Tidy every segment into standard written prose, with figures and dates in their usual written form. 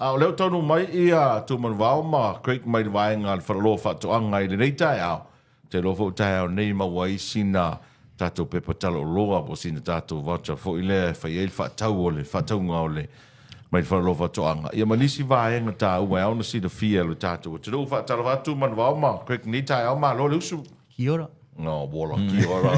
A o lea ua taunuu mai ia Tumanuvao ma Craig mai le vaega a le Faleoloa o Faatoaga i lenei taeao. Ou te iloa foi o taeao nei e maua ai sina tatou pepa taloloa po o sina tatou voucher foi lea e fai ai le faatau o le faatauga o le mai le Faleoloa o Faatoaga ia ma nisi vaega taua e ao ona silafia e lo tatou atunuu. Faatalofa atu Manuvao ma Craig i lenei taeao, malo le usu. Kia ora. No, wola, kia ora.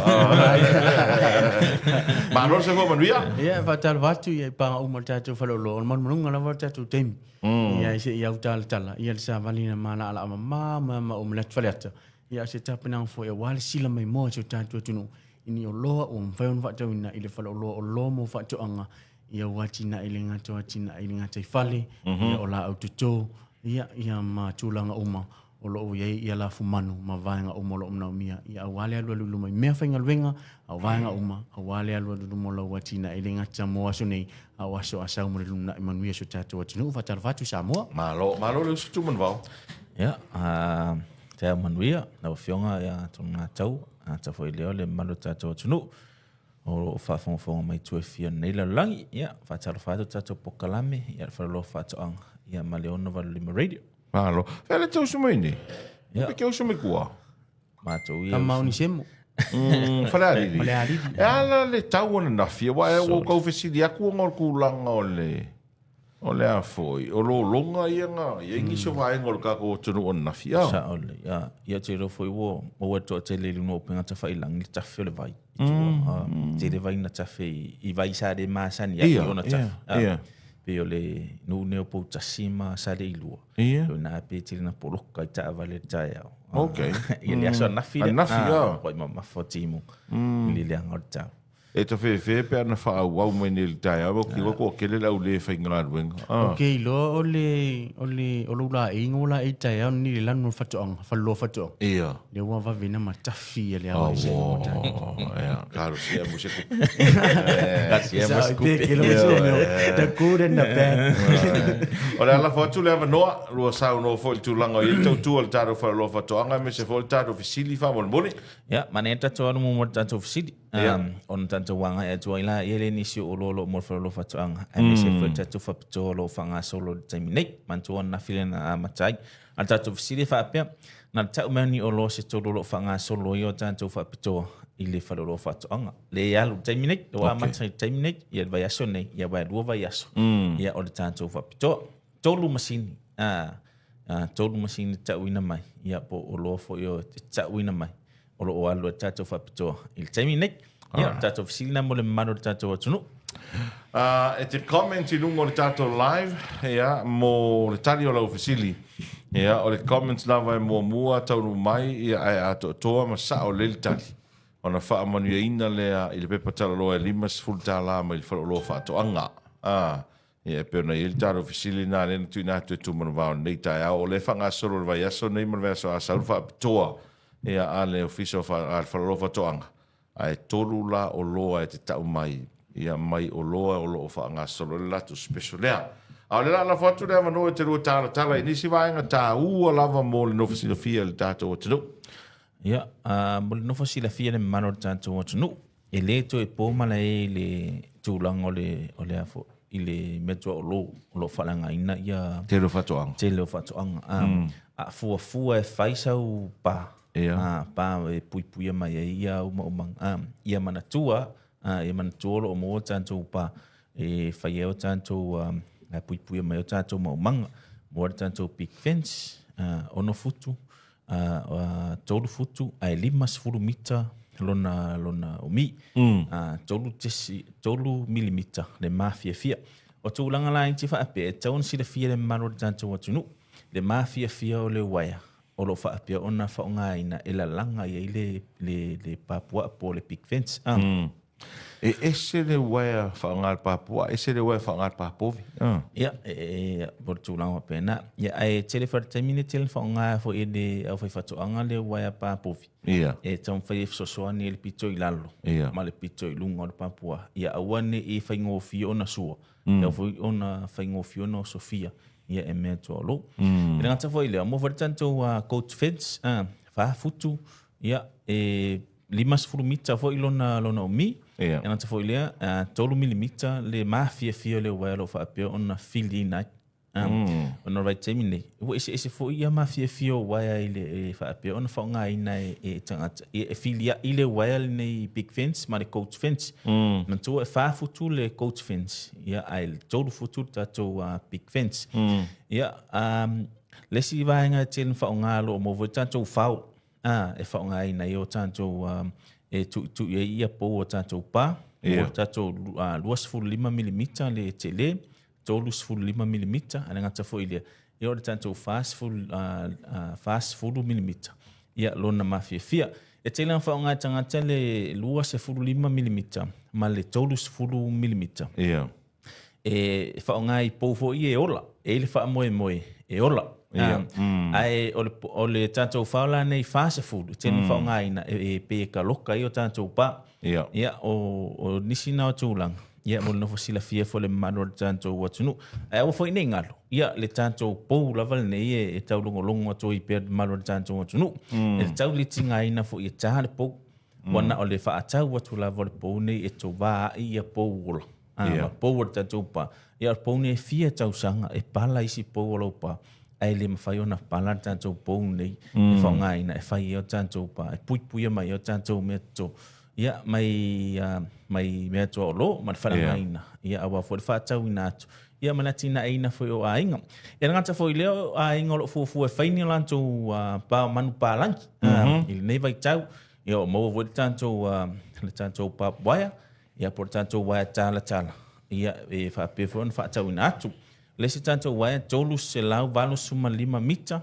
Malo le soifua manuia. Ia, faatalofa atu i paga uma o le tatou faleoloa, o le manumanuga lava o le tatou taimi. Ia, se i autalatala, ia le savali na malaalaa mama ma ma o manatu faleata. Ia, o se tapenaga foi aua le sila mai moa i si o tatou atunuu i ni oloa ua mafai ona faatauina i le faleoloa o oloa mo faatoaga, ia ua atinae le gata o atinae i le gataifale, ia o laau toto, ia, ia ma tulaga uma o lo o i ai ia lafumanu ma vaega uma o lo o manaomia, ia aua le alualu i luma i meafaigaluega, a o vaega uma, aua le alualu i luma o lau atinae e le gata mo aso nei, a o aso a sau ma le lumanai manuia o si o tatou atunuu. Faatalofa atu Samoa. Malo, malo le uso Tumanuvao. Ia, taeao manuia lau Afioga ia Tonugatau, ata foi lea o le mamalu o le tatou atunuu o lo o faafogafoga mai i itu e fia o lenei lalolagi. Ia, faatalofa atu le tatou polokalame, ia le Faleoloa o Faatoaga, ia ma le 685 Radio. Malo. Fea le te usu mai nei? Ia. Pe ke usu mai kua? Matou ia. Tama o Nisemo. Falealili. Falealili. E ala le tau ananafi, aua e ua ou fesili atu ona o le tulaga o le o le a foi, o lologa ia na i ai nisi o vaega o le tatou atunuu ananafi. Ah. Sao lelei. Ah, ia te iloa foi ua maua le toatele i luga o upega tafailagi le tafe o le vai i tua. Ah, tele vai na tafe i vai sa le masani ai ona tafe. Ah, pei o le nuu nei o Poutasi ma Saleilua. Ia. O ina pe tele na poloka i taavale i le taeao. Okay. Ia le aso ananafi lea. Ananafi, ah. Matua mamafa o timu i le leaga o le tau. E ta fefe pe ana faaauau mai nei i le taeao, ua kiwa kua kele le au le faigaluega. Ah. Ou te iloa o le, o le, o lou laei nga ua laei i le taeao lenei i le lanu o le faatoaga, faleoloa faatoaga. Ia. Lea ua vave na matafi le ao ese mo tatou. Ia, talosia mo se kupu. Talosia mo se kupu. The good and the bad. O le a lafo atu le avanoa, lua saunoa foi i le tulaga o i ai le tautua o le tatou faleoloa faatoaga aemaise foi o le tatou fesili faamolemole. Ia, manaia le tatou alu muamua i le tatou fesili. Ona tatou agai atu ai la, e le nisi o oloa o lo o mo le faleoloa faatoaga, aemaise foi le tatou faapitoa o lo o faagasolo i le taimi nei. Manatua ananafi lea na amata ai. A o le tatou fesili e faapea, Na le tau mai o ni oloa se tolu o lo o faagasolo ai o tatou faapitoa i le faleoloa faatoaga. Le alu i le taimi nei, ua amata i le taimi nei, ia le vaiaso nei, ia aua e lua vaiaso, ia o le tatou faapitoa. Tolu masini, a, tolu masini tauina mai, ia po o oloa foi o e tauina mai, o lo o alu ai le tatou faapitoa i le taimi nei. Ia, o le tatou fesili lena mo le mamalu o le tatou atunuu. E te comment i luga o le tatou live, ia, mo le tali o lau fesili. Ia, o le comment lava e muamua taunuu mai, ia, ae atoatoa ma sao lelei le tali. Ona faamanuiaina lea i le pepa talaloa e $50 mai le Faleoloa Faatoaga. A, ia, e pei ona i ai le tatou fesili lena lea na tuuina atu e Tumanuvao i lenei taeao. O lea e faagasolo i le vaiaso nei ma le vaiaso a sau le faapitoa, ia, a le Ofisa o a le Faleoloa Faatoaga. Ae tolu la oloa e te tau mai, ia mai oloa o lo o faagasolo ai le latou special lea. A o lea o le a lafo atu le avanoa i te lua talatala i nisi vaega taua lava mo le nofo silafia i le tatou atunuu. Ia, mo le nofo silafia i le mamalu o le tatou atunuu, e le toe po malae i le tulaga o le, o le a foi, i le mea tuaolo o lo o faaleagaina ia Tele o faatoaga. Tele o faatoaga. A fuafua e fai sau pa, Ia. pa e puipuia mai ai ia umaumaga. Ia manatua, ia manatua o lo o maua tatou pa e fai ai o tatou, e puipuia mai ai o tatou maumaga. Maua le tatou big fence, 6 futu, 3 futu ae 50 mita lona lona umi. 3 milimita le mafiafia. O tulaga laiti faapea e tatau ona silafia e le mamalu o le tatou atunuu le mafiafia o le uaea o lo o faapea ona faaaogaina e lalaga i ai le le le papuaa po o le big fence. E ese le uaea faaaoga le papuaa, ese le uaea faaaoga le papovi. Ia, e, po o le tulaga faapena. Ia, ae tele foi le taimi nei tele faaaoga foi e le aufaifaatoaga le uaea papovi. Ia. E taumafai e fesoasoani i le pito i lalo Ia. ma le pito i luga o le papuaa. Ia aua ne i faigofie ona sua, ia foi ona faigofie ona osofia ia e mea tuaolo. E le gata foi i lea, mo foi le tatou goat fence, 4 futu, ia, e 50 mita foi lona, lona umi. Ia. E gata foi i lea, 3 milimita le mafiafia o le uaea o lo o faapea ona filiina ai. Ona o le vaitaimi lenei, ua eseese foi ia mafiafia o uaea i le e faapea ona faaaogaina e, e tagata. Ia, e filiai le uaea lenei big fence ma le coach fence. Manatua e 4 futu le coach fence, ia, ae 3 futu le tatou big fence. Ia, le isi vaega e tele na faaaoga o lo o maua foi le tatou fao, e faaaogaina ai o tatou e tuitui ai ia pou o tatou pa. Ia. O tatou 25 milimita le tele, 35 milimita, ae le gata foi i lea, ia o le tatou 40, 40 milimita, ia lona mafiafia. E tele ona faaaoga e tagata le 25 milimita ma le 30 milimita. Ia. E faaaoga i pou foi e ola, e i ai le faamoemoe e ola. Ia. Ae o le tatou fao la nei 40, e tele ona faaaogaina e pei e kaloka ai o tatou pa. Ia. Ia, o nisi na o tulaga, ia, mo le nofo silafia foi le mamalu o le tatou atunuu. Ae aua foi nei galo, ia, le tatou pou lava lenei e taulogologo atu ai pea le mamalu o le tatou atunuu. E tatau le tigaina foi e ta le pou. Ua na o le faatau atu lava o le pou nei e tovā ai ia pou ola. Ma pou o le tatou pa. Ia, o le pou nei e fia tausaga e pala isi pou o lau pa. Ae le mafai ona pala le tatou pou nei e faaaogaina e fai ai o tatou pa, e puipuia mai ai o tatou mea toto. Ia, mai, mai mea tuaolo ma le faaleagaina. Ia, aua foi le faatauina atu. Ia, ma le atinaeina foi o aiga. E le gata foi i lea, o aiga o lo o fuafua e fai ni latou pa o manupapalagi i lenei vaitau. Ia, o maua foi le tatou barbed wire, ia, po o le tatou uaea talatala, ia, e faapea foi ona faatauina atu. Le isi tatou uaea, 385 mita,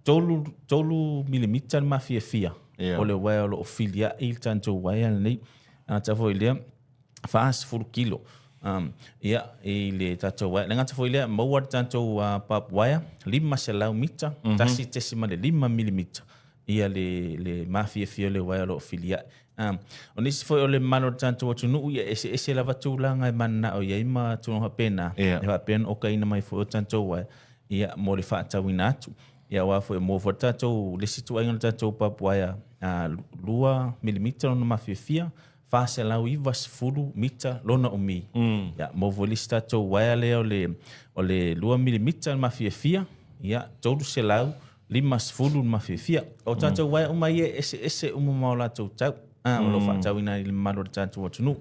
3 milimita le mafiafia o le uaea o lo o filiai le tatou uaea lenei. Gata foi i lea, 40 kilo. Ia, i le tatou uaea. Le gata foi i lea, maua le tatou barbed wire, 500 mita, 1.5 milimita. Ia le mafiafia o le uaea o lo o filiai. O nisi foi o le mamalu o le tatou atunuu, ia eseese lava tulaga e mananao i ai ma tulaga faapena. E faapea ona okaina mai foi o tatou uaea, ia, mo le faatauina atu. Ia, aua foi mo foi le tatou, le isi ituaiga o le tatou barbed wire, 2 milimita lona mafiafia, 490 mita lona umi. Ia, mo foi le isi tatou uaea lea o le 2 milimita le mafiafia, ia, 350 le mafiafia. O tatou uaea uma ia e eseese uma ma o latou tau, o lo o faatauina i le mamalu o le tatou atunuu.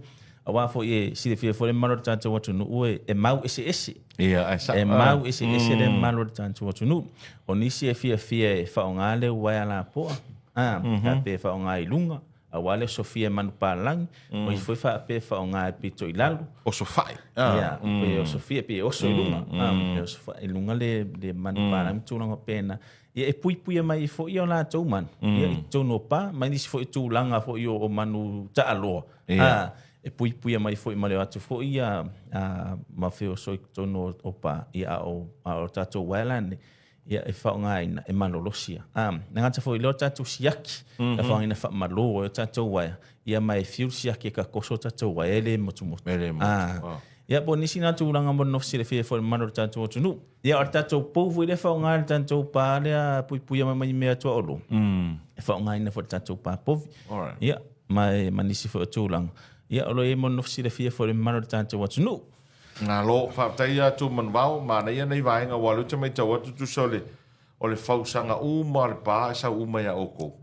Aua foi e silafia foi le mamalu o le tatou atunuu e mau eseese. Ia, ae sa- E mau eseese le mamalu o le tatou atunuu. O nisi e fiafia e faaaoga le uaea lapoa, faapea e faaaoga i luga, aua le osofia e manupapalagi, o isi foi faapea e faaaoga e pito i lalo. Osofai. Ia, pe osofia, pe oso i luga. Pe osofai i luga le manupapalagi ma tulaga faapena. Ia, e puipuia mai ai foi o latou manu, ia, i totonu o pa, ma nisi foi tulaga foi o manu taaloa. E puipuia mai foi ma le o atu foi ia ma feoso i totonu o pa, ia, a o tatou uaea la nei, ia, e faaaogaina e malolosi ia. Le gata foi i lea o tatou siaki, e faaaogaina faamalo ai o tatou uaea, ia, ma e fiu le siaki e takoso o tatou uaea e le motumotu. E le motu. Ia, po o nisi na tulaga mo le nofo silafia foi i le mamalu o le tatou atunuu. Ia, o le tatou pou foi lea e faaaoga i le tatou pa lea puipuia mai mai mea tuaolo. E faaaogaina foi i le tatou pa povi. Ia, ma nisi foi o tulaga. Ia, o lo o i ai mo le nofo silafia foi i le mamalu o le tatou atunuu. Malo, faafetai ia Tumanuvao, manaia nei vaega aua o lea ou te matau atu tusa o le fausaga uma o le pa e sau uma ia outou.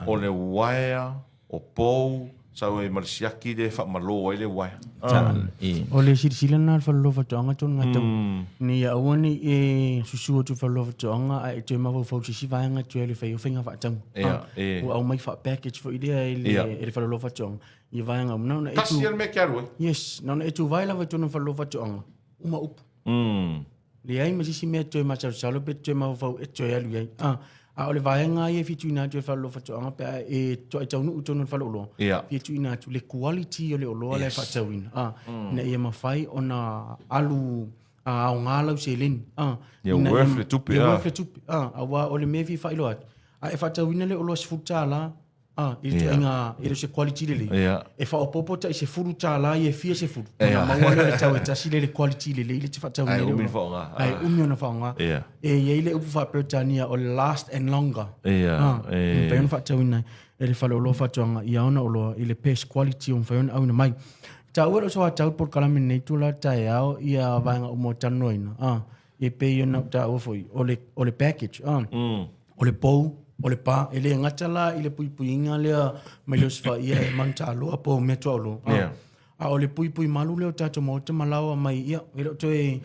O le uaea, o pou, sau ai ma le siaki lea e faamalo ai le uaea. O le silasila lena a le Faleoloa Faatoaga tonu gatau ina ia aua ne i e susu atu i le Faleoloa Faatoaga ae e toe mafaufau i se isi vaega e toe alu e fai ai faiga faatauga. Ua aumai faa-package foi lea e le Faleoloa Faatoaga ia vaega uma. Na ona e tu. Tasi lava le mea e te alu ai. Yes, na ona e tuvae lava i totonu o le Faleoloa Faatoaga, uma upu. Leai ma se isi mea e toe masalosalo pe toe mafaufau e toe alu i ai. A o le vaega lava ia e fia tuuina atu e le Faleoloa Faatoaga pe a e toai taunuu i totonu o le faleoloa, fia tuuina atu le quality o le oloa lea e faatauina, ina ia mafai ona alu aoga lau seleni. Ia worth le tupe. Ia worth le tupe. Aua o le mea e fia faailoa atu, a e faatauina le oloa $10, i le ituaiga, e le o se quality lelei. E faaopoopo tai $10 ia e fia sefulu, ona maua lea o le tau e tasi lea i le quality lelei lea e te faatauina ai le oloa. Ae umi ona faaaoga. E i ai le upu faa-Peretania o le last and longer. E mafai ona faatauina e le faleoloa faatoaga ia ona oloa i le best quality o mafai ona auina mai. Taua e lou soatau le polokalame lenei itula taeao ia vaega uma o talanoaina. E pei ona ou taua foi, o le, o le package, ah. O le pou, o le pa, e le gata la i le puipuiga lea mai le osofai'a e manutaloa po o meatuaolo. Ah. Yeah. A o le puipui malu lea o tatou maota ma laoa mai, ia, e le o toe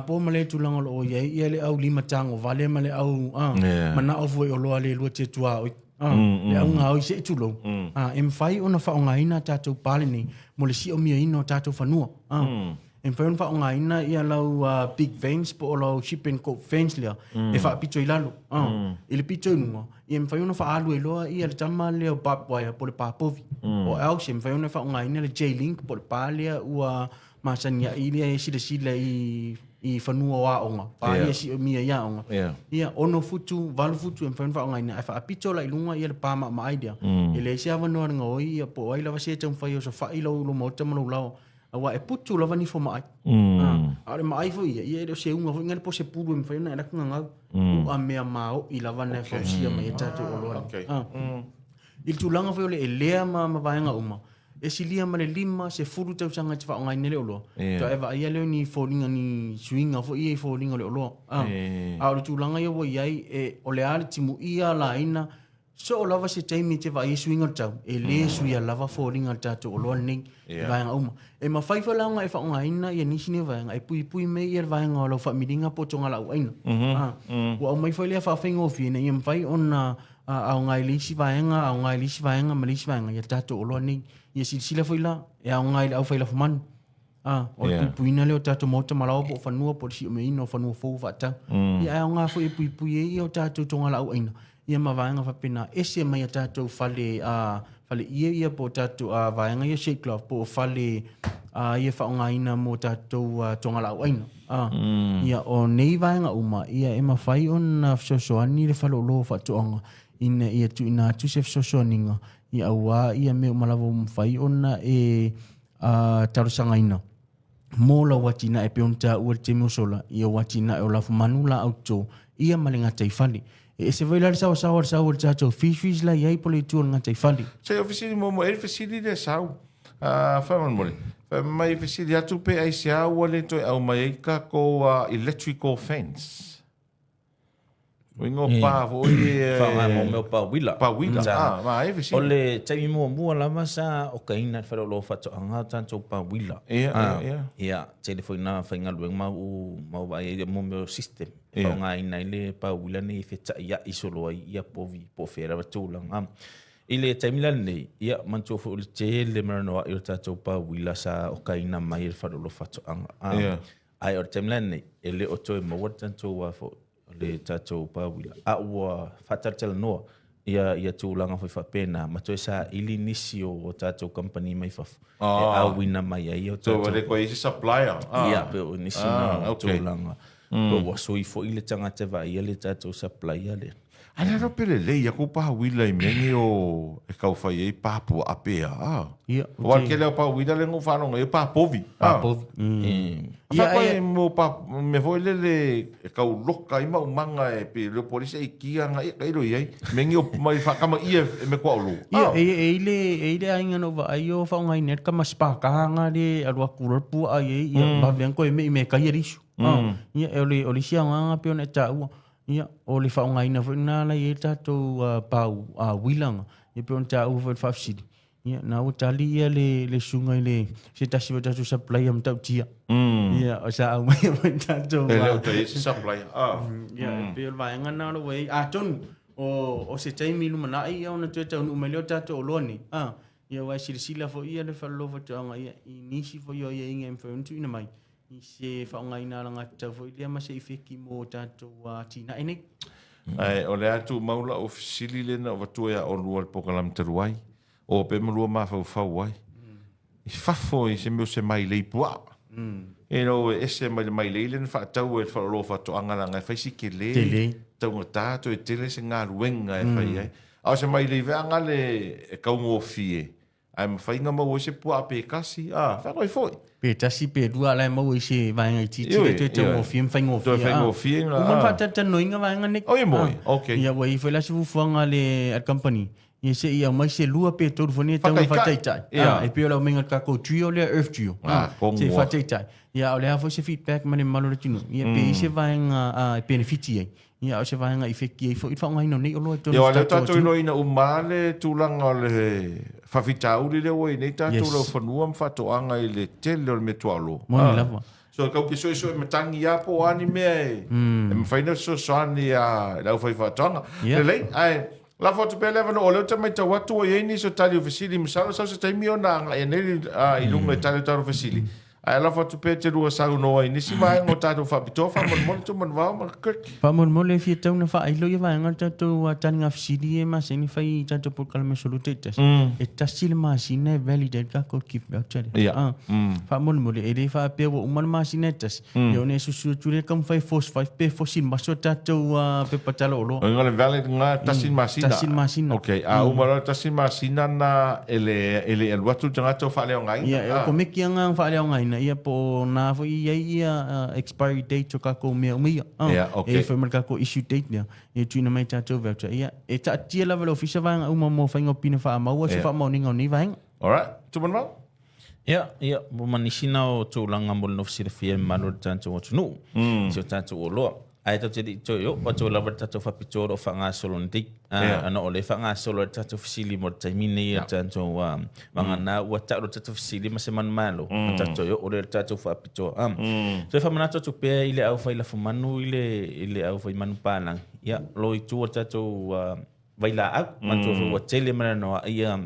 po ma le tulaga o lo o i ai ia le au lima tagovale ma le au Yeah. manao foi o loa le lua te tuaoi. Le au gaoi se i tulou. E mafai ona faaaogaina a tatou pa lenei mo le si'omiaina o tatou fanua. E mafai ona faaaogaina ia lau big fence po o lau ship and coat fence lea e faapito i lalo. I le pito i luga, ia e mafai ona faaalu ai loa ia le tama lea o barbed wire po o le pa povi. O else e mafai ona faaaogaina le J-link po o le pa lea ua masani ai lea e silasila i i fanua o aoga, pa Yeah. ia siomia i aoga. Yeah. Ia, 6 futu, 8 futu e mafai ona faaaogaina, ae faapito la i luga ia le pa maamaai lea. E leai se avanoa le gaoi ia po o ai lava se e taumafai e osofa'i lou lou maota ma lou laoa. Aua e putu lava ni fomaai. A o le maai foi ia, ia e le o se uga foi ngale po o se pulu e mafai ona e alu atu gagau. U'a mea mao'i lava na e fausia mai ai tatou oloa nei. I le tulaga foi o le elea ma ma vaega uma, e silia ma le 50 tausaga e te faaaogaina ai le oloa, faatoa e vaaia lea o ni foliga ni suiga foi ia i foliga o le oloa. A o le tulaga ia ua i ai, e, o le a le timuia laina, Soo lava se taimi e te vaai ai suiga o le tau, e lē suia lava foliga o le tatou oloa lenei i vaega uma. E mafai foi la ona e faaaogaina ia nisi nei vaega e puipui mai ia le vaega o lau faamiliga po o togalaauaina. Ua aumai foi lea faafaigofie ina ia mafai ona aoga i le isi vaega, aoga i le isi vaega ma le isi vaega ia tatou oloa nei. Ia silasila foi la, e aoga i le aufai lafumanu. O le puipuiina lea o tatou maota ma laoa po o fanua po o le siomiaina o fanua fou faatau. Ia ae aoga foi e puipui ai ia o tatou togalaauaina ia ma vaega faapena ese mai a tatou fale fale ie ia po o tatou vaega ia shade cloth po o fale ia faaaogaina mo tatou togalaauaina. Ia o nei vaega uma ia e mafai ona fesoasoani le faleoloa o faatoaga ina ia tuuina atu se fesoasoaniga ia aua ia mea uma lava ua mafai ona e talosagaina mo lau atinae pei ona taua i le taimi ua sola, ia ua atinae o lafumanu, laau toto, ia ma le gataifale. E ese foi la le saoasaoa o le sau o le tatou fisheries la i ai po o le itu o le gataifale. Se o fesili muamua, e i ai le fesili lea sau, faamolemole, fai mai fesili atu pe aisea ua le toe aumai ai tatou electrical fence. Uiga o pa foi e Faaaoga mo mea o pa uila. Pa uila, ah, ma e fesili. O le taimi muamua lava sa okaina e le Faleoloa o Faatoaga o tatou pa uila. Ia, ia, ia. Ia, tele foi na faigaluega ma ua ma ua vaai ai mo mea o system e faaaogaina ai le pa uila nei e fetaiai solo ai ia povi po o fea lava tulaga. I le taimi la lenei, ia, manatua foi o le tele ma le anoa'i o le tatou pa uila sa okaina mai e le Faleoloa o Faatoaga. Ia. Ae o le taimi la lenei, e le o toe maua le tatou foi, le tatou pāuila, a ua faatalatalanoa ia, ia tulaga foi faapena, ma toe saili nisi o, o tatou kamupani mai fafo e auina mai ai o So, tatou. le koe isi supplier. Ia, pe o nisi na tulaga. Pe ua sui foi le tagata e vaaia le tatou supplier lea. A le alo pe lelei aku pa uila i mea nei o e kau fai ai pa pua'a pea, a. Ia, Aua o le tele o pa uila lea na ou faalogo ai o pa povi, Pa a. povi. A Ia, fa koe ia. mo pa mea foi lele e kau loka ai maumaga e pe leo po o le isi aikia na ia tailo i ai mea nei o mai faakamaia e me kua olo, Ia, a. e, e i le, e i le aiga na ou vaai o faaaogaina ai le kama sparka nga le alu atu loa le pua'a i ai, ia, vave lava ona toe me'i me e taia le isu. A. Ia, o le, o le isi agaga pei ona e taua, Ia, o le faaaogaina foi lena la i ai le tatou pau uila ia pei ona taua foi i le faafesili, ia na ua tali ia le le susuga i le se tasi foi o tatou supplier matautia. Ia, o sa aumaia mai le tatou E le o toe i ai se supplier. Ia, e pei o le vaega lena o lo o ua i ai. Atonu o se taimi i lumanai ia ona toe taunuu mai lea o tatou oloa nei, ia aua e silasila foi ia le Faleoloa o Faatoaga ia i nisi foi o aiaiga e mafai ona tuuina mai i se faaaogaina alagatatau foi lea ma se ifeki mo tatou atinae nei. Ae o le a tumau lau fesili lea na ou avatua ia oulua i le polokalame talu ai, o pe ma lua mafaufau ai i fafo i se mea o se mailei puaa. E know, e ese mai le mailei lea na faatau e le Faleoloa o Faatoaga leaga e fai si tele, Tele. taugata toe tele se galuega e fai ai. A o se mailei veaga le e taugofie Ae mafai na maua ai se puaa pe tasi, a, faatoi foi. Pe tasi pe lua a la e maua i se vaega itiiti Ioe, le toe ioe. taugofie ma faigofie. Toe faigofie na, Uma ona a. faatalatalanoaina vaega nei. Oh, ia moi, ok. Ia ua i ai foi la se fuafuaga a le a le kamupani. Ia se i aumai se lua pe tolu foi nei e tau ina faataitai. Ia. E pei o le aumaiga o le tatou trio lea, Earth Trio. Ah, kongo. Se i faataitai. Ia, a o le a foi se feedback mai le mamalu o le atunuu, ia pe i ai se vaega e penefiti ai, ia a o se vaega e ifeki ai foi le faaaogaina o nei oloa i totonu Ia, o aua si o lea tatou tatou atunuu. iloaina uma lava le tulaga o le faafitauli lea ua i ai nei tatou Yes. laufanua ma faatoaga i le tele o le meaituaolo. Moni lava. So, tau te suesue matangi lava po o a ni mea e mafai ona fesoasoani i le aufaifaatoaga. Yeah. Lelei, ae lafo atu pea le avanoa, o lea ou te matau atu ua i ai nisi o tali o fesili, masalo sau se taimi ona agai nei i luga i tali o tatou fesili, ae lafo atu pea te lua saunoa i nisi vaega o tatou faapitoa, faamolemole Tumanuvao ma Kirk. Faamolemole e fia tau na faailo ia vaega o le tatou taliga fesili ia e masani fai i tatou polokalame sulu taitasi. E tasi le masina e valid ai le tatou gift voucher lea. Ia. Faamolemole e le faapea ua uma le masina e tasi, ia ona e susu atu lea taumafai e force five pe fosi i le maso tatou pepa tala oloa. O le valid lena tasi le masina. Tasi le masina. Okay, a uma loa le tasi le masina lena e le e le alu atu le tagata o faaleaogaina. Ia, e o komiti lava na faaleaogaina, ia po o na foi e i ai ia expiry date o tatou mea uma ia. Ia, okay. E i ai foi ma le tatou issue date lea, ia tuuina mai tatou voucher. Ia, e taatia lava e le Ofisa vaega uma mo faiga o pine faamaua se faamaoniga o nei vaega. Alright, Tumanuvao? Ia, ia, ua ma nisi na o tulaga mo le nofo silafia e mamalu o le tatou atunuu, si o tatou oloa. Ae tatou te le i toe oo atu lava i le tatou faapitoa o lo o faagasolo nei. Ona o lea e faagasolo ai le tatou fesili mo le taimi nei o le tatou vagana ua tau le tatou fesili ma se manumalo, ona tatou toe oo lea i le tatou faapitoa. Toe faamanatu atu pea i le aufai lafumanu i le, i le aufai manupapalagi, ia, o lo o i tua o le tatou vailaau, manatua foi ua tele ma le anoa'i ia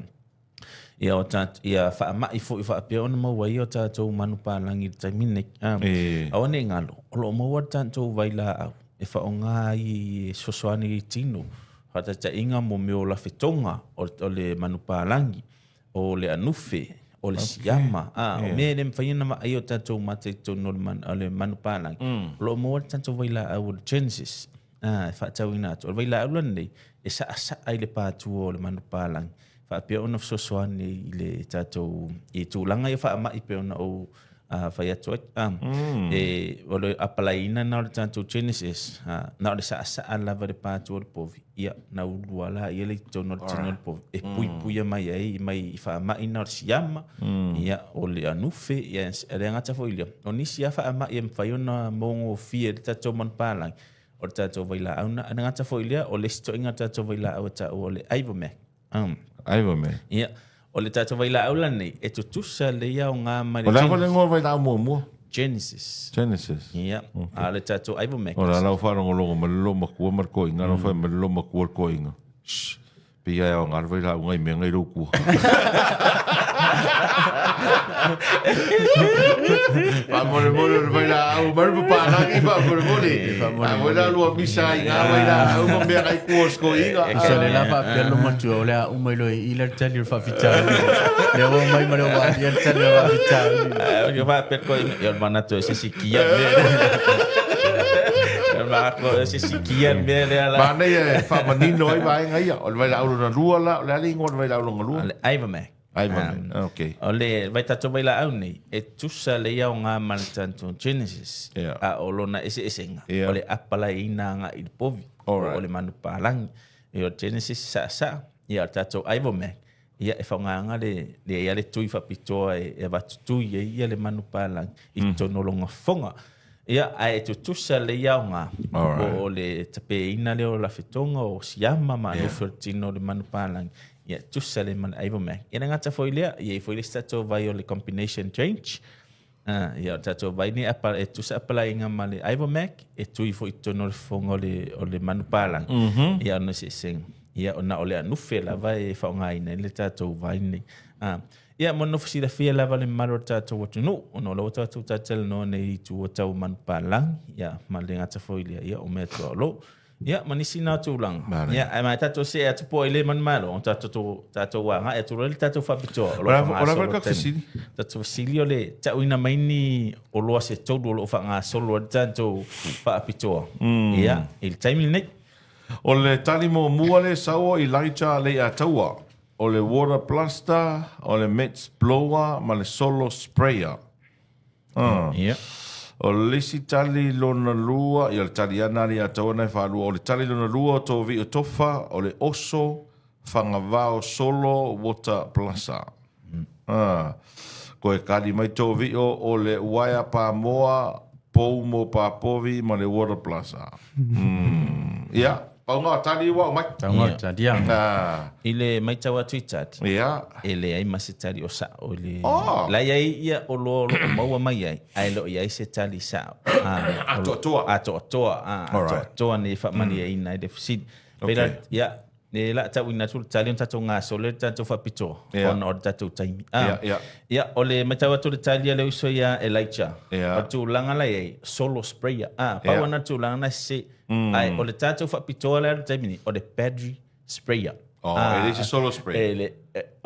Ia o ta, ia faamai foi faapea ona maua ai o tatou manupapalagi i le taimi lenei. E. Aua ne i galo, o lo o maua le tatou vailaau e faaaoga ai e fesoasoani i tino, faataitaiga mo mea o lafetoga o le manupapalagi, o le anufe, o le siama. O mea e le mafai ona vaaia e o tatou mata i totonu o le manupapalagi, o lo o maua le tatou vailaau o le Genesis. E faatauina atu. O le vailaau lenei, e saasaa i le patua o le manupapalagi, faapea ona fesoasoani i le tatou i tulaga ia faamai pei ona ou fai atu ai. E, o le apalaiina na o le tatou Genesis, na o le saasaa lava i le patua o le povi, ia, na ulu lava la ia le i totonu o le tino o le povi, e puipuia mai ai mai i faamai na o le siama, ia, o le anufe, ia, e le gata foi i lea, o nisi lava faamai e mafai ona maugofie e le tatou manupapalagi, o le tatou vailaau na. E le gata foi i lea, o le isi ituaiga tatou vailaau e taua o le Ivomec. Ivomec. Ia, o le tatou vailaau lenei, e tutusa le aoga mai le. O le a foi le igoa o le vailaau muamua? Genesis. Genesis. Ia, a o le tatou Ivomec. O la lau faalogologo mai le loomatua ma le toeaina, lau fai mai le loomatua i le toeaina. Shh, pei e aoga le vailaau nai mea nai lou tua. Faamolemole o le vailaau mai le papalagi faamolemole. Faamolemole la lua misa ai ngā vailaau ma mea nai tua o sikoiga. Tusa o le la faapea le matua o le a uma iloa i i la le tali o le faafitauli. Lea ua omai ma le ua alia le tali o le faafitauli. O le faapea koe, ia o le manatu e se sikia le mea. O le manatu e se sikia le mea lea la. Manaia e faamanino ai vaega ia. O le vailaau lona lua la, o le a le igoa o le vailaau lona lua? O le Ivomec. Ivomec, okay. O le vai tatou vailaau nei, e tusa le aoga ma le tatou Genesis. A o lona eseesega, o le apalaiina agai i le povi, o le manupapalagi. E o le Genesis e saasaa, ia o le tatou Ivomec, ia e faaaogaina le le ia le tui faapitoa e avatu tui ai ia le manupapalagi i totonu o lona fofoga. Ia, ae e tutusa lelei aoga o o le tapeina lea o lafetoga o siama ma anufi o le tino o le manupapalagi, ia e tutusa lelei ma le Ivomec. Ia e le gata foi i lea, e i ai foi le isi tatou vai o le combination change. Ia o le tatou vai nei e tutusa apalaiga ma le Ivomec, e tui foi i totonu o le fofoga o le manupapalagi, ia ona eseesega. Ia na o le anufe lava e faaaogaina ai le tatou vai lenei. Ia mo le nofo silafia lava le mamalu o le tatou atunuu, ona o lea ua tatou talatalanoa nei i itu o tau manupapalagi, ia ma le gata foi i lea, ia o meatuaolo. Ia ma nisi na tulaga. Ia ae mai tatou see atu po i le manumalo, ona tatou tatou agai atu loa i le tatou faapitoa. O lo o O le a faagasolo foi le fesili? Tatou fesili o le tauina mai ni oloa se tolu o lo o faagasolo ai le tatou faapitoa. Ia, i le taimi lenei. O le tali muamua lea e sau o Elijah Leiataua, o le water blaster, o le mats blower ma le solo sprayer. Ia. O le isi tali lona lua, ia o le tali lava lena a Leiataua na e faalua. O le tali lona lua o Tovio Tofa, o le oso, Fagavao Solo Water Plaza. Ah, koe kali mai tō vio o le uaea pāmoa pou mō Pāpovi ma le Water Plaza. Ia, pauga o tali ua o mai. Pauga o tali, ia. Ah. I le matau atu i tali, Ia. e leai ma se tali o sa'o i le... Oh. La i ai ia oloa o lo o maua mai ai, ae le o i ai se tali sa'o. Ah, Atoatoa. Atoatoa, ah, atoatoa nei e faamalieina ai le fesili. Okay. Pei la, ia, e la tauina atu le tali ona tatou gasolo le tatou faapitoa ona o le tatou taimi. Yeah, yeah. Ia, o le matau atu le tali a le uso ia Elijah. Yeah. O le tulaga la i ai, solo sprayer. Ah, pau Yeah. ana tulaga na se. Ai, o le tatou faapitoa lea i le taimi nei, o le battery sprayer. Oh, e le se solo spray. E le,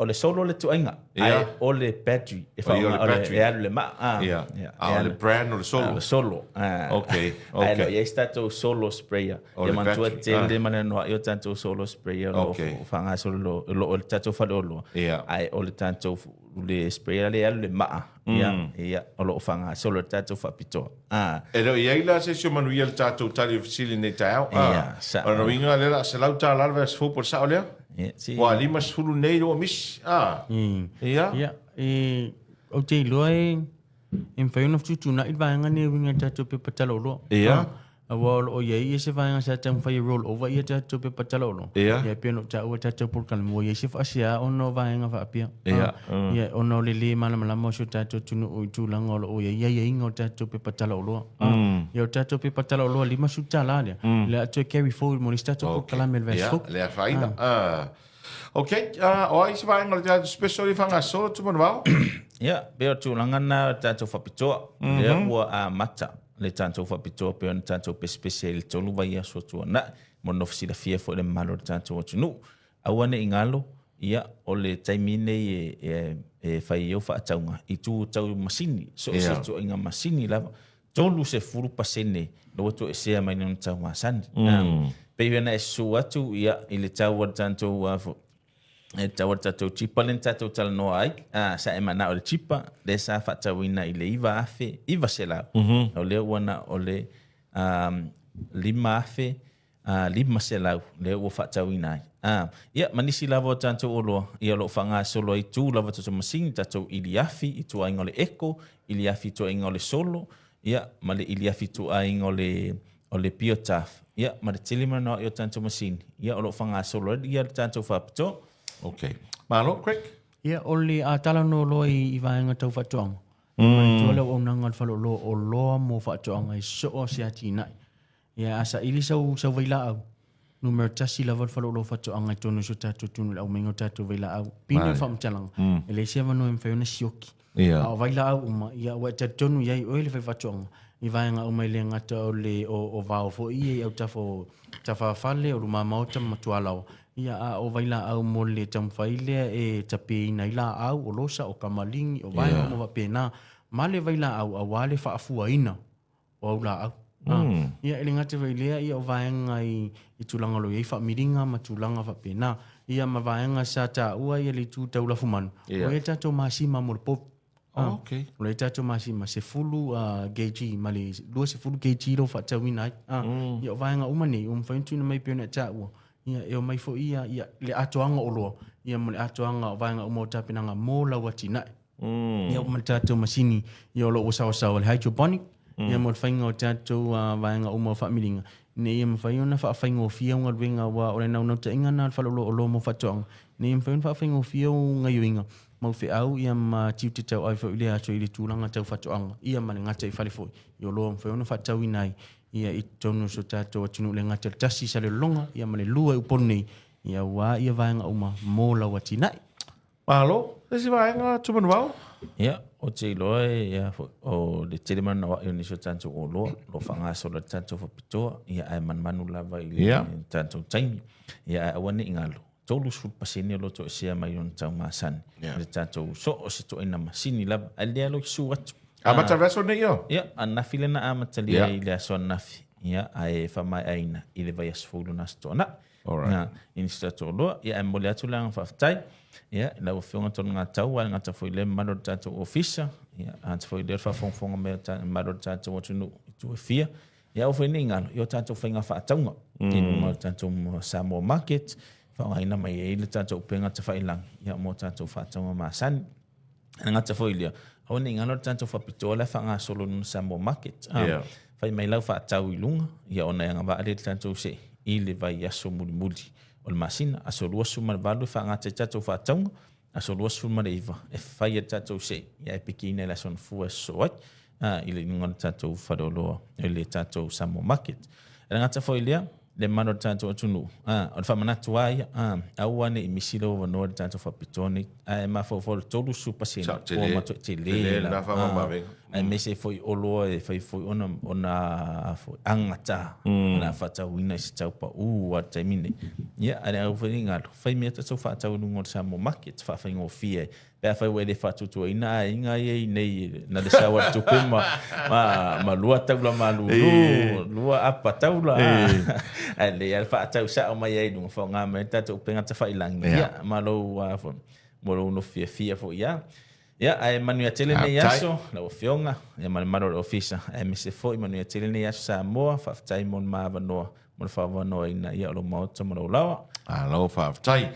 o le solo le tuaiga, Yeah. ae o le battery. E Oh, ia, o le faaaoga, o le, battery. e alu le maa. Ah, Yeah. yeah, Ah, e o le alu. brand o le solo. Ah, le solo. Ah. Okay, Ae okay. le o i ai se tatou solo sprayer. O Ia le manatua battery, tele ma le anoa'i o tatou solo sprayer o lo o Okay. faagasolo lo o lo o le tatou faleoloa. Yeah. Ae o le tatou le sprayer lea e alu le maa. Ia, ia, o lo o faagasolo le tatou faapitoa. Ah. E le o i ai la se isi o manuia le tatou tali o fesili nei taeao. Ia, sa'o. O lona uiga lea o le a $100 le vaiaso fou po o le sa'o lea? Ia, si. Ua 50 nei ua misi. Ah. Ia. Ia, e, ou te iloa e, e mafai ona fetuutuunai le vaega nei e uiga i le tatou pepa talaoloa. Ia. Aua o lo o i ai ia se vaega sa taumafai e roll over ia tatou pepa talaoloa. Ia. Ia, e pei ona ou taua i le tatou polokalame, ua i ai se faasea ona o vaega faapea. Ia. Ia, ona o le lē malamalama o si o tatou atunuu i tulaga o lo o i ai aiaiga o tatou pepa talaoloa. Ia, o tatou pepa talaoloa $50 lea, o le a toe carry forward mo le isi tatou polokalame i le vaiaso fou. Ia, le afaina. Ok, o ai se vaega o le tatou special i faagasolo Tumanuvao? Ia, pei o le tulaga lena o le tatou faapitoa, lea ua amata le tatou faapitoa pei ona tatou pesepese ai i le tolu vaiaso tuanai mo le nofo silafia foi i le mamalu o le tatou atunuu. Aua ne i galo, ia, o le taimi lenei e, e, e fai ai au faatauga i tu tau masini, so o se ituaiga masini lava, 30% lea ua toesea mai lona tau masani. Pei ona e susu atu ia, i le tau o le tatou e tau o le tatou chipa lea na tatou talanoa ai, sa e manao i le chipa, lea sa faatauina i le 9,900. O lea ua na o le 5,500 lea ua faatauina ai. Ia, ma nisi lava o tatou oloa, ia o lo o faagasolo ai tu lava tatou masini, tatou iliafi i tuaiga o le eco, iliafi i tuaiga o le solo, ia, ma le iliafi i tuaiga o le o le biotaf, ia, ma le tele manao i o tatou masini, ia o lo o faagasolo ai ia le tatou faapitoa. Okay. Malo, Craig? Ia, o le a talanoa loa i vaega tau faatoaga. Manatua le auaunaga a le faleoloa o oloa mo faatoaga i soo se atinae. Ia, a saili sau, sau vailaau, numera tasi lava le faleoloa faatoaga i totonu o si o tatou atunuu i le aumaiga o tatou vailaau. Pine o le faamatalaga, e leai se avanoa e mafai ona sioki. Ia. A o vailaau uma, ia, ua e talitonu i ai oe le faifaatoaga i vaega uma e le gata o le o, o vao foi ia i autafa o tafafale, o lumamaota ma tualaoa. Ia, a o vailaau mo le taumafai lea e tapeina ai laau, o losa, o kamaligi, o vaega uma faapena, ma le vailaau aua le faafuaina o au laau. Ia, e le gata foi i lea, ia o vaega i, i tulaga o lo o i ai faamiliga ma tulaga faapena. Ia, ma vaega sa taua ia le itu tau lafumanu, o ia tatou masima mo le povi. Oh, okay. O le tatou masima 10 kg ma le 20 kg lo faatauina ai. Ia o vaega uma nei, ua mafai ona tuuina mai pei ona e taua. Ia, e omai foi ia, ia le atoaga o oloa, ia ma le atoaga o vaega uma o tapenaga mo lau atinae. Ia ma le tatou masini, ia o lo o ua saoasaoa le hydroponic, ia mo le faiga o tatou vaega uma o faamiliga, ina ia mafai ona faafaigofie au galuega, aua o le naunautaiga lena o le faleoloa oloa mo faatoaga, ina ia mafai ona faafaigofie au gaioiga mau feau ia ma tiute tauave foi i lea aso i le tulaga tau faatoaga ia ma le gataifale foi i oloa mafai ona faatauina ai ia i totonu o so tatou atunuu le gata i le tasi i Salelologa ia ma le lua i Upolu nei ia aua ia vaega uma mo lau atinae. Malo, se isi vaega Tumanuvao? Ia, ou te iloa e ia foi, o le tele manao o nisi o tatou oloa, o lo o faagasolo ai le tatou faapitoa, ia ae manumanu lava i le tatou taimi. Ia ae aua ne i galo, 30% o lo o toesea mai ona tau masani. Le tatou so o se ituaiga masini lava, ae lea loa susu atu. Amata le aso nei o? Ia, ananafi lea na amatalia ai i le aso ananafi. Ia, ae faamaeaina i le vaiaso fou lona Aso Toonai. Alright. I nisi tatou oloa. Ia, ae momoli atu le agaga faafetai. Ia, i lau Afioga Tologataua, ae le gata foi i lea mamalu o le tatou ofisa. Ia, le gata foi i lea o le faafogafoga mai o le mamalu o le tatou atunuu i itu e fia. Ia aua foi ne i galo i o tatou faiga faatauga i luga o le tatou Samoa Market. faaaogaina mai ai le tatou upega tafailagi ia mo tatou faatauga masani. E le gata foi i lea, aua ne i galo le tatou faapitoa la e faagasolo i luga o Samoa Market. Yeah. Fai mai lau faatau i luga, ia ona e agavaa lea i le tatou see i le vaiaso mulimuli o le masina, aso 28 e faagata ai tatou faatauga, aso 29 e fai ai le tatou see, ia e pikiina i le aso Gafua e sosoo ai i le luga o le tatou faleoloa i le tatou Samoa Market. E le gata foi i lea, le mamalu o le tatou atunuu, o le faamanatu lava ia, aua ne i misi lou avanoa i le tatou faapitoa nei, ae mafaufau i le 30% ua matuai tele lava, aemaise foi oloa e fai foi ona ona foi agata o le a faatauina i se tau pau lava i le taimi nei. Ia, ae aua foi ne i galo, fai mea tatou faatau i luga o le Samoa Market, faafaigofie ai. Pe afai ua e le faatuatuaina aiga ia i nei na le sau a le tupe ma, ma, ma lua taula malulu, lua apa taula. Ae lelei lava le faatau sao mai ai i luga, faaaoga mai ai le tatou upega tafailagi. Ia, ma lou, mo lou nofo fiafia foi ia. Ia, ae manuia tele lenei aso, lau Afioga, ia ma le mamalu o le Ofisa, aemaise foi manuia tele lenei aso Samoa. Faafetai mo le ma avanoa, mo le faaavanoaina ia o lou maota ma lou laoa. Malo faafetai.